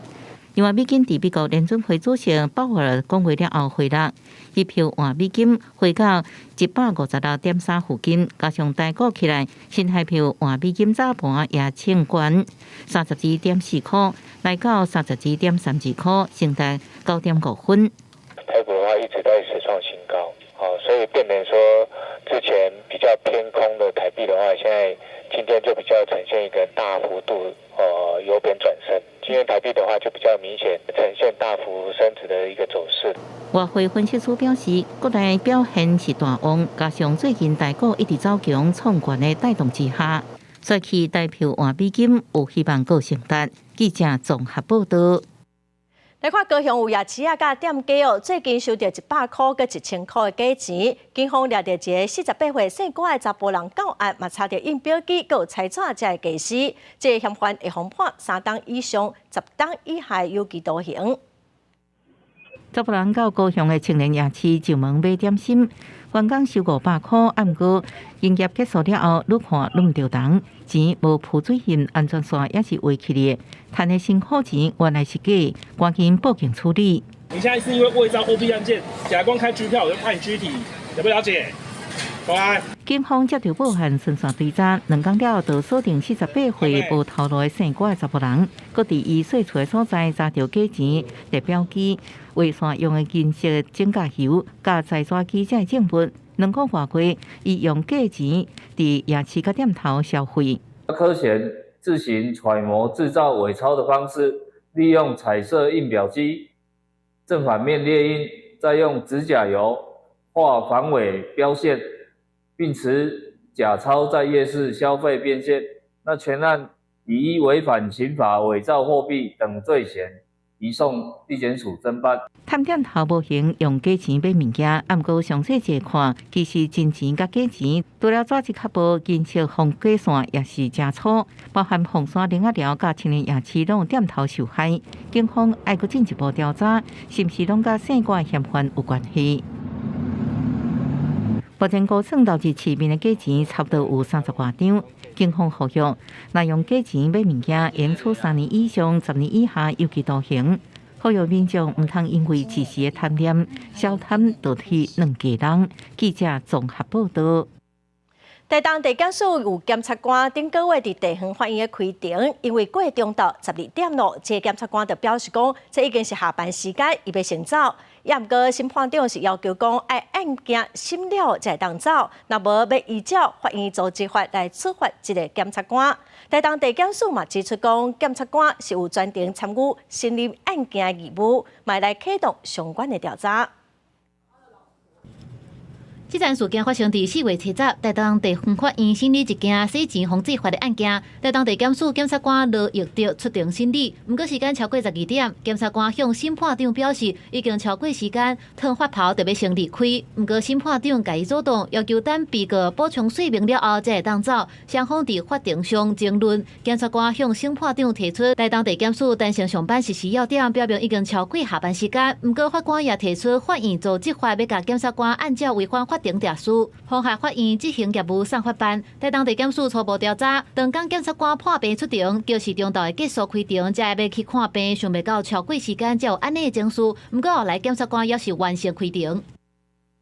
另外，美金佇美國聯準會主席鮑威爾講話了後回落，日票換美金回到156.3附近，加上台股起來，新台票換美金早盤也衝懸32.4塊，來到32.32塊，成達9.5分。台股的話一直在續創新高，所以變成說之前比較偏空的台幣的話，現在今天就比較呈現一個大幅度由貶轉升。今天台幣的話就比較明顯呈現大幅升值的一個走勢。外匯分析師表示，國內表現是大旺，加上最近台股一直走強創高的帶動之下，所以台票換美金有希望閣升值。記者綜合報道。來看高雄有夜市仔佮店家哦，最近收著100塊佮1000塊的假錢，警方掠著一个48歲姓郭的查埔人到案，嘛查著印表機，閣有裁紙遮的家私，這个嫌犯會予判3冬以上10冬以下有期徒刑。查埔人到高雄的青年夜市上門買點心，員工收500箍，毋過營業結束了後，愈看愈毋著人，錢無浮水印，安全線也是遺棄的，趁的辛苦錢原來是假，趕緊報警處理。你現在是因為偽造貨幣案件，檢察官開拘票，我就判你拘提，了不了解？乖。警方接到報案，循線追查，2工了後，就鎖定48歲無頭路的姓郭的查埔人，閣佇伊稅厝的所在查著假錢、列表機、畫線用的銀色指甲油、佮裁紙機這證物。2個外月，伊用假錢佇夜市佮店頭消費。柯賢自行揣摩製造偽鈔的方式，利用彩色印表機正反面列印，再用指甲油畫防偽標線。並持假鈔在夜市消費變現，那全案以依違反刑法偽造貨幣等罪嫌，移送地檢署偵辦。探店頭無閒用假錢買物件，毋過詳細一看，其實真錢佮假錢，除了紙質較薄，金色防假線也是誠粗，包含鳳山苓仔寮佮青年夜市攏有店頭受害。警方愛閣進一步調查，是毋是攏佮姓郭嫌犯有關係？目前估算流入市面的假錢差不多有30外張。警方呼籲，若用假錢買物件，應處3年以上10年以下有期徒刑。呼籲民眾毋通因為一時的貪念，小貪就去軟假人。記者綜合報道。台東地檢署有檢察官頂個月佇地方法院的開庭，因為過中晝12點咯，這個檢察官就表示講，這已經是下班時間，伊欲先走。也毋過審判長是要求講，愛案件審了才會當走，若無欲依照法院組織法來處罰這個檢察官。台東地檢署嘛指出講，檢察官是有全程參與審理案件的義務，嘛來啟動相關的調查。這件事件發生佇4月7日，台東地方法院審理一件洗錢防制法的案件。台東地檢署檢察官羅玉德出庭審理，毋過時間超過12點，檢察官向審判長表示已經超過時間，褪法袍就欲先離開。毋過審判長共伊阻擋，要求等被告補充說明了後才會當走。雙方佇法庭上爭論，檢察官向審判長提出台東地檢署單程上班實施要點，表明已經超過下班時間。毋過法官也提出法院組織法欲共檢察官按照違反法定程序，妨害法院執行業務送法辦。台東地檢署初步調查，當天檢察官破病出庭，就是中晝結束開庭，才欲去看病，想袂到超過時間才有按呢程序。毋過後來檢察官猶是完成開庭。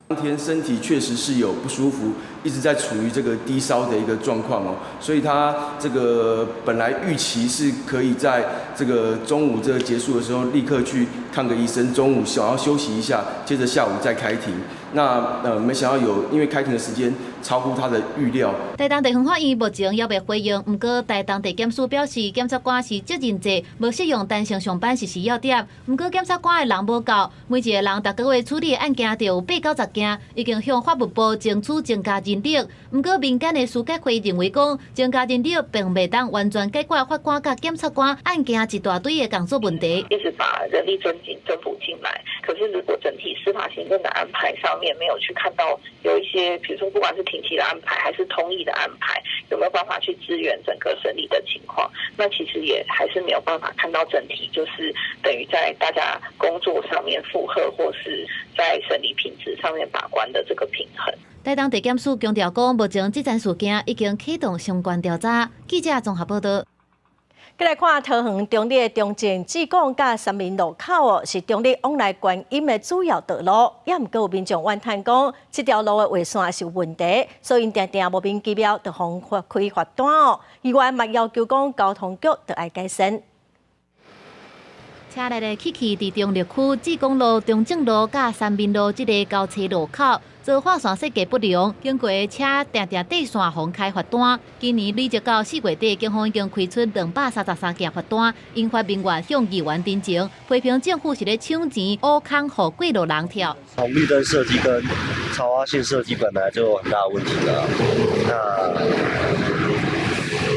當天身體確實是有不舒服，一直在處於這個低燒的一個狀況哦，所以他這個本來預期是可以在這個中午這個結束的時候立刻去看個醫生，中午想要休息一下，接着下午再開庭。那沒想到有因為開庭的時間超乎他的預料。台東地方法院目前猶未回應，毋過台東地檢署表示，檢察官是責任制，無適用單程上班實施要點。毋過檢察官的人無夠，每一個人逐個月處理的案件就有8、90件，已經向法務部爭取增加人力。毋過民間的司改會認為講，增加人力並袂當完全解決法官佮檢察官案件一大堆的工作問題。一直把人力增進增補進來，可是如果整體司法行政的安排上面沒有去看到有一些，比如說不管是庭期的安排還是通譯的安排，有沒有辦法去支援整個審理的情況？那其實也還是沒有辦法看到整體，就是等於在大家工作上面負荷，或是在審理品質上面把關的這個平衡。台東地檢署強調講，目前這件事件已經啟動相關調查。記者綜合報道。繼來看桃園中壢的中正志廣佮三民路口哦，是中壢往來觀音的主要道路。也毋過有民眾怨嘆講，這條路的畫線是有問題，所以定定莫名其妙就予開罰單哦。議員嘛要求講，交通局著愛改善。車來來去去，佇中壢區志廣路、中正路佮三民路這个交叉路口，做畫線設計不良，經過的車定定綴線予開罰單。今年累積到4月底，警方已經開出233件罰單，引發民怨向議員陳情，批評政府是咧搶錢挖空予過路人跳。紅綠燈設計跟槽挖線設計本來就有很大問題啦，那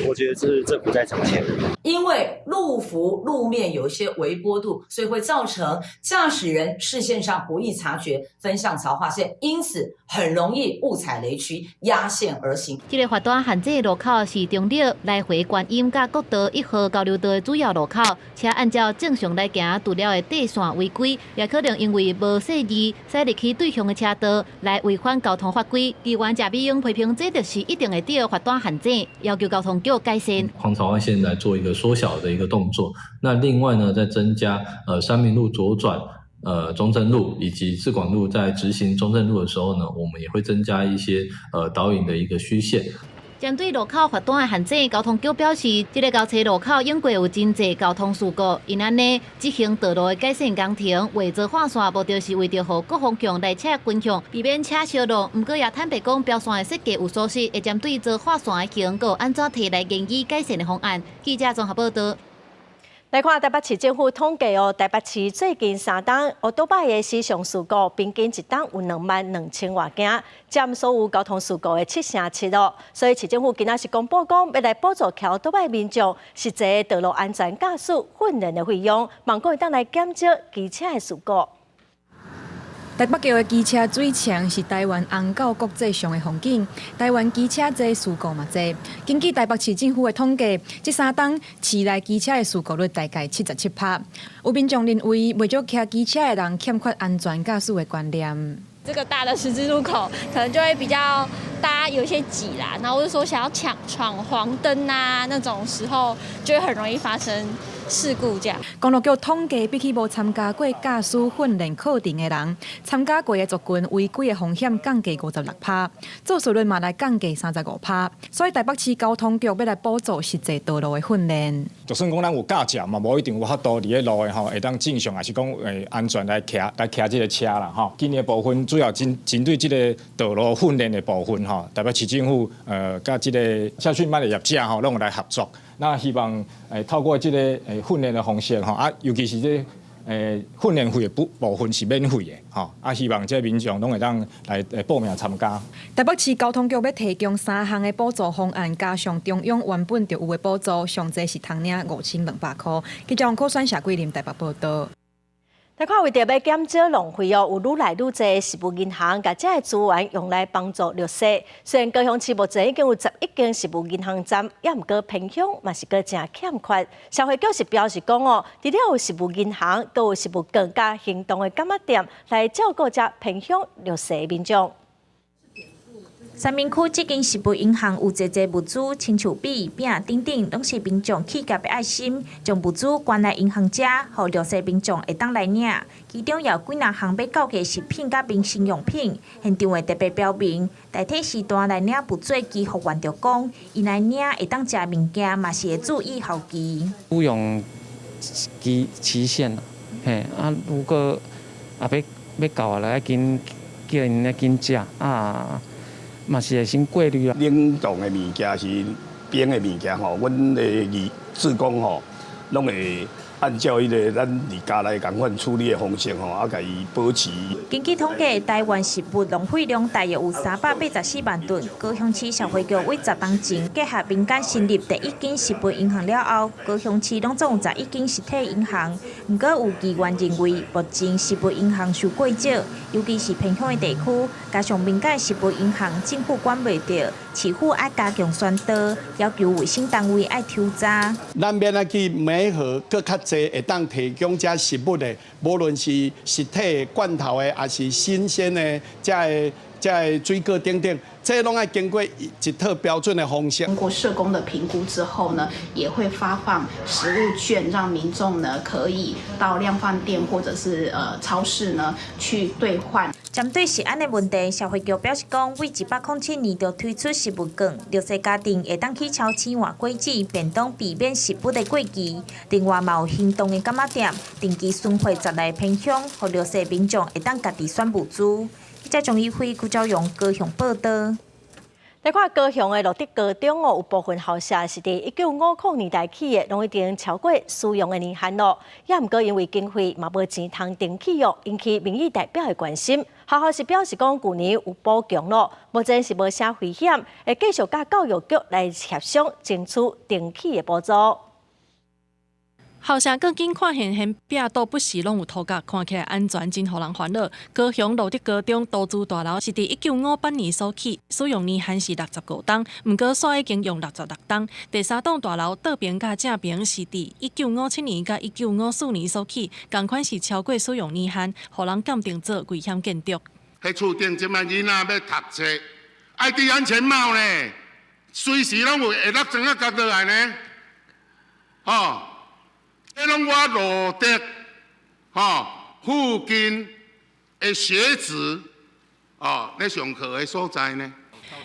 我覺得這是政府在搶錢。因為路幅路面有一些微坡度，所以會造成駕駛人視線上不易察覺分向槽劃線，因此很容易誤踩雷區，壓線而行。這个罰單限制的路口是中壢來回觀音佮國道一號交流道的主要路口，車按照正常來行，除了會短線違規，也可能因為無細意駛入去對向的車道來違反交通法規。議員謝美英批評，這就是一定會著罰單限制，要求交通局改善。黃槽劃線來做一個縮小的一個動作。那另外呢，再增加三民路左轉中正路以及市廣路，在執行中正路的時候呢，我們也會增加一些導引的一個虛線。針對路口罰單的限制，交通局表示，這个交叉路口永過有真濟交通事故，𪜶按呢執行道路的改善工程，畫槽劃線，無就是為著予各方向來車均向，避免車相挏。毋過也坦白講，標線的設計有疏失，會針對槽劃線的形閣按怎提來研議改善的方案。記者綜合報導。來看台北市政府統計哦，台北市最近三冬歐多擺的死傷事故，平均一冬有22,000外件，佔所有交通事故的7成7哦。所以市政府今仔是公布講，欲來補助騎歐多擺民眾實際道路安全駕駛訓練的費用，望講會當來減少機車的事故。台北橋的機車水牆是台灣紅到國際上的風景。台灣機車濟，事故嘛濟。根據台北市政府的統計，這三冬市內機車的事故率大概77趴。有民眾認為，袂少騎機車的人欠缺安全駕駛的觀念。這個大的十字路口可能就會比較大家有一些擠啦，然後或者說想要搶闖黃燈啊那種時候，就會很容易發生事故這樣。公路局統計，比起無參加過駕駛訓練課程的人，參加過的族群違規的風險降低56趴，肇事率嘛來降低35趴。所以台北市交通局欲來補助實際道路的訓練。就算講咱有駕照嘛，無一定有法度佇咧路的吼，會當正常，抑是講會安全來騎這个車啦吼。今年的部分主要針對這个道路訓練的部分吼，台北市政府佮這个車訓班的業者吼，攏有來合作。那希望透過這个訓練的方式吼，啊，尤其是這訓練費的部分是免費的吼，啊，希望這民眾攏會當來報名參加。台北市交通局欲提供三項的補助方案，加上中央原本就有的補助，上濟是通領5200箍。記者王可選、謝桂林台北報導。來看，為著欲減少浪費哦，有愈來愈濟食物銀行，共這个資源用來幫助弱勢。雖然高雄市目前已經有11間食物銀行站，也毋過偏鄉嘛是閣誠欠缺。社會局是表示講哦，除了有食物銀行，閣有食物券佮行動的柑仔店來照顧遮偏鄉弱勢民眾。三民區這間食物銀行有濟濟物資，親像米、餅等等，攏是民眾去夾的愛心，將物資捐來銀行遮，予弱勢民眾會當來領。其中有幾若項欲購的食品佮民生用品，現場會特別標明，大體時段來領物資的居服員就講，𪜶來領會當食物件，嘛是會注意候期。不用期限，嘿啊，如果啊欲欲到啊，來緊叫𪜶來緊食啊。嘛是會先過濾啊。冷凍的物件是冰的物件吼，阮的義志工吼，攏會按照彼个咱佇家內仝款處理的方式吼，啊，共伊保持。根據統計，台灣食物浪費量大約有384萬噸。高雄市社會局為10冬前結合民間成立第一間食物銀行了後，高雄市攏總有11間實體銀行。毋過有議員認為，目前食物銀行傷過少，尤其是偏鄉的地區，加上民間食物銀行政府管袂著，市府愛加強宣導，要求衛生單位愛抽查。咱欲按怎去媒合閣較濟會當提供遮食物的，無論是實體的罐頭的，抑是新鮮的，遮个遮个水果等等，這攏愛經過一套標準的方式。經過社工的評估之後呢，也會發放食物券，讓民眾呢可以到量販店或者是超市呢去兌換。針對食安的問題，社會局表示講，為107年就推出食物券，弱勢家庭會當去超市換果子、便當，避免食物的過期。另外，嘛有行動的柑仔店，定期巡迴十來偏鄉，予弱勢民眾會當家己選物資。記者張一輝、郭昭榮高雄報導。來看高雄的蘆竹高中哦，有部分校舍是佇1950年代起的，攏已經超過使用的年限咯。也毋過因為經費嘛無錢通重起哦，引起民意代表的關心。學校是表示講，舊年有補強囉，目前是無啥危險，會繼續佮教育局來協商，爭取定期的補助。校舍鋼筋看現現壁倒不時攏有塗角，看起來安全真予人煩惱。高雄露德高中都資大樓是佇1958年所起，使用年限是65冬，毋過煞已經用66冬。第三棟大樓倒爿佮正爿是佇1957年佮1954年所起，仝款是超過使用年限，予人鑑定做危險建築。彼厝頂這擺囡仔欲讀冊，愛戴安全帽呢，隨時攏有會落磚仔砸落來呢，吼。這攏我露德，吼附近的學子，哦，咧上課的所在呢。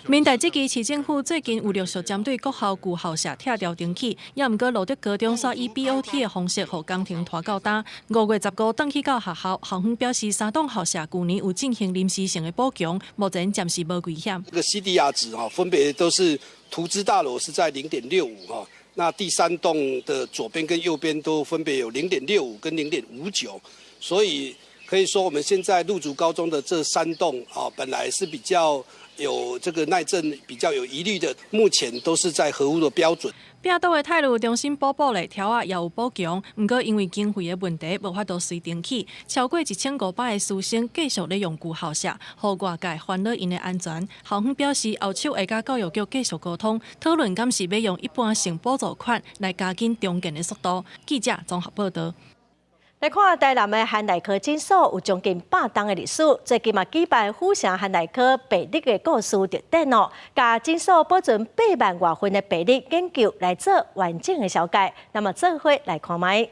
明代這期市政府最近有陸續針對各校舊校舍拆掉重起，也毋過露德高中煞以 BOT 的方式，予工程拖到今。5月15轉去到學校，校方表示三棟校舍舊年有進行臨時性的補強，目前暫時無危險。這個 CDR 值哈，分別都是圖資大樓是在0.65哈。那第三棟的左邊跟右邊都分別有0.65跟0.59，所以可以說我們現在路竹高中的這三棟啊，本來是比較有這個耐震比較有疑慮的，目前都是在合乎的標準。壁倒的泰魯中心補玻璃條仔也有補強，毋過因為經費的問題，無法度隨重起。超過1500個師生繼續咧用舊校舍，予外界煩惱𪜶的安全。校方表示，後續會佮教育局繼續溝通，討論敢是欲用一般性補助款來加緊重建的速度。記者綜合報導。來看台南的漢內科診所有將近100冬的歷史，最近嘛舉辦府城漢內科病歷的故事特展哦，共診所保存8萬外份的病歷研究來做完整的紹介。那麼做伙來看覓。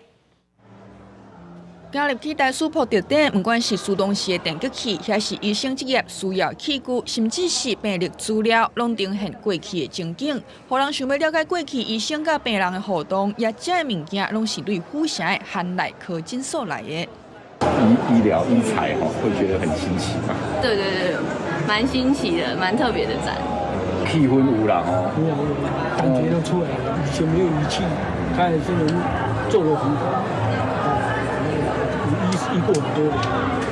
行入去台史博特展，毋管是自動式的電擊器，抑是醫生職業需要器具，甚至是病歷資料，攏呈現過去的情景，予人想欲了解過去醫生佮病人的互動，也這个物件攏是對府城的漢內科診所來的。醫療醫材吼，會覺得很新奇嘛？對對對，蠻新奇的，蠻特別的展。氣氛有啦吼，有有，感覺都出來了。以前沒有儀器，他還是能做得很好。醫過很多人。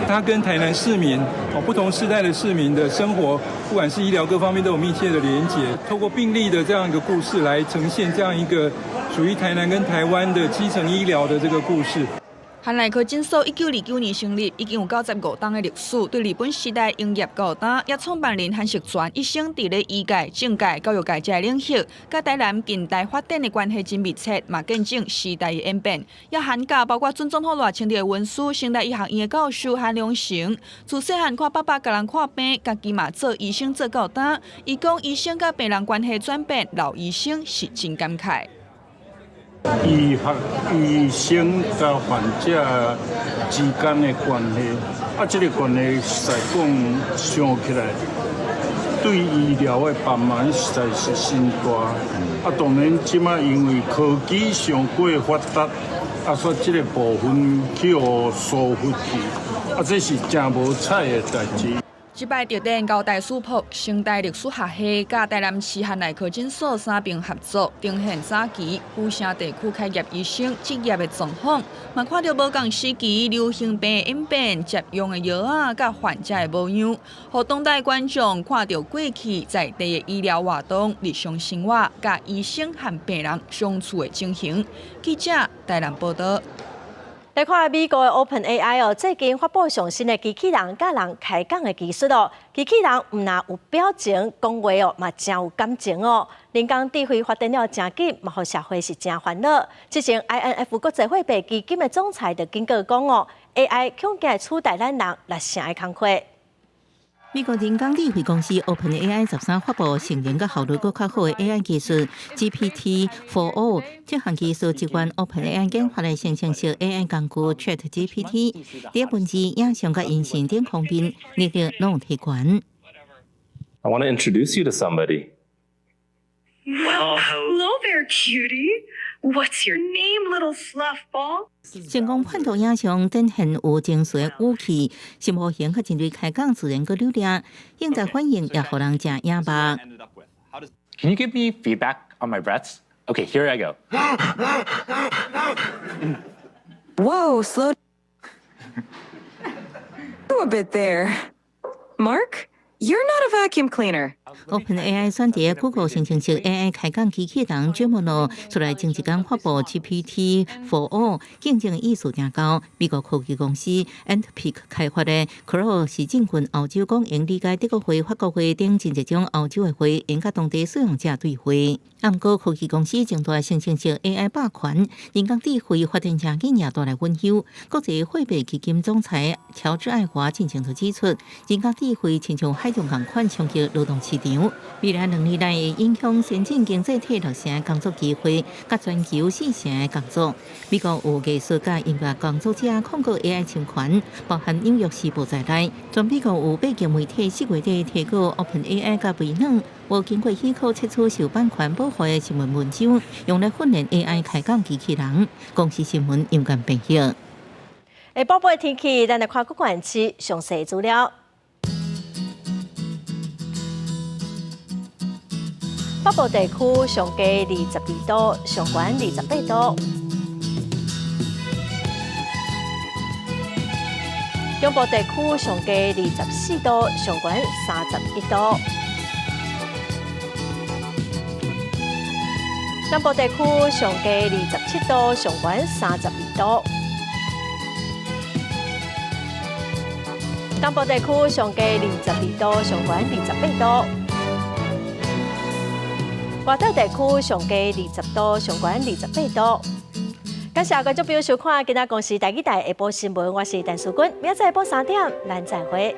他跟台南市民哦，不同世代的市民的生活，不管是醫療各方面都有密切的連結。透過病歷的這樣一個故事，來呈現這樣一個屬於台南跟台灣的基層醫療的這個故事。漢內科診所1929年成立，已經有95冬的歷史。對日本時代營業到今，也創辦人韓錫全一生佇咧醫界、政界、教育界這个領域，佮台南近代發展的關係真密切，嘛見證時代的演變。也涵蓋包括準總統賴清德的恩師、成大醫學院的教授韓良成。自細漢看爸爸共人看病，家己嘛做醫生做到今。伊講醫生佮病人關係轉變，老醫生是真感慨。醫學醫生佮患者之間的關係，啊，這個關係實在講想起來，對醫療的幫忙實在是真大。啊，當然這擺因為科技傷過發達，啊，所以這個部分去予疏忽去，啊，這是誠無彩的代誌。這擺特展由台史博、成大歷史學系佮台南市漢內科診所三爿合作，呈現早期府城地區開業醫生職業的狀況，嘛看著無仝時期流行病演變、接用的藥仔佮患者的模樣，予當代觀眾看著過去在地的醫療活動、日常生活佮醫生和病人相處的情形。記者台南報導。來看美國的 OpenAI 哦，最近發布上新的機器人佮人開講的技術哦。機器人毋但有表情，講話哦嘛誠有感情哦。人工智慧發展了誠緊，嘛予社會是誠煩惱。之前 IMF 國際貨幣基金的總裁就警告講哦，AI 恐驚會取代咱人來成的工課。美國人工智慧公司 OpenAI 13發布性能佮效率閣較好的 AI 技術 GPT-4o，這項技術支援 OpenAI 研發的生成式 AI 工具 ChatGPT，佇文字、影像佮音訊等方面能力攏有提懸。 I want to introduce you to somebody. Well, hello there, cutie. What's your name, little fluff ball? 成功判斷影像展現有情緒的語氣，新模型佮人類開講自然閣流利，應在反應也予人誠訝目。 Can you give me feedback on my breaths? Okay, here I go. Whoa, slow a bit there. Mark, you're not a vacuum cleaner. OpenAI 選佇 Google 生成式 AI 開講機器人 Gemini 出來前一工發布 GPT-4o，競爭意思誠高。美國科技公司 Anthropic 開發的 Claude 是進軍歐洲講用理解德國話、法國話等真濟種歐洲的話，用佮當地使用者對話。啊，毋過科技公司爭奪生成式 AI 霸權，人工智慧發展誠緊也帶來隱憂。國際貨幣基金總裁喬治愛華進前就指出，人工智慧親像海浪仝款衝擊勞動市場，未來2年內會影響先進經濟體六成工作機會，佮全球四成的工作。美國有藝術佮音樂工作者控告 AI 侵權，包含紐約時報在內，全美國有八間媒體4月底提告 OpenAI 佮微軟，無經過許可竊取受版權保護的新聞文章，用來訓練 AI 開講機器人。公視新聞楊間編譯。下晡的天氣，咱來看各縣市詳細資料。北部地區上低22度，上懸28度。中部地區上低24度，上懸31度。南部地區上低27度，上懸32度。東部地區上低22度，上懸28度。外島地區上低20度，上懸28度。感謝觀眾朋友收看今仔公視台語台下晡新聞，我是陳淑君，明仔載下晡3點，咱再會。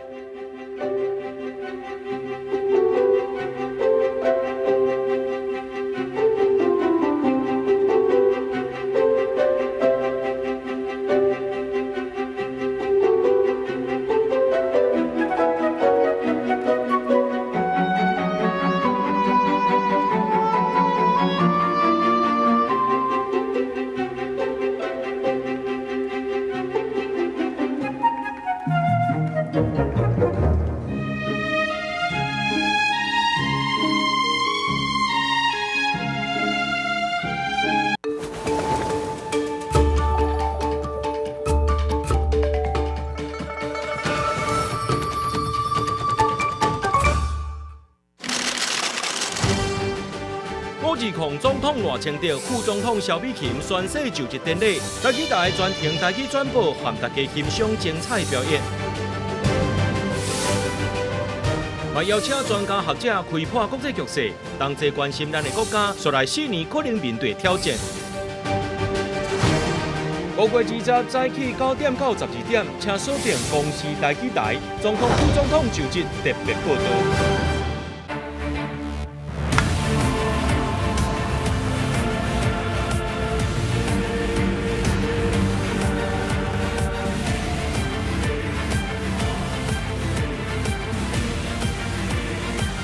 五二總統賴清德、副總統蕭美琴宣誓就職典禮，台語台全程台語轉播，和大家欣賞精彩表演。嘛邀請專家學者開破國際局勢，同齊關心咱的國家，紲來4年可能面對挑戰。5月20早起9點到12點，請鎖定公視台語台，總統、副總統就職特別報道。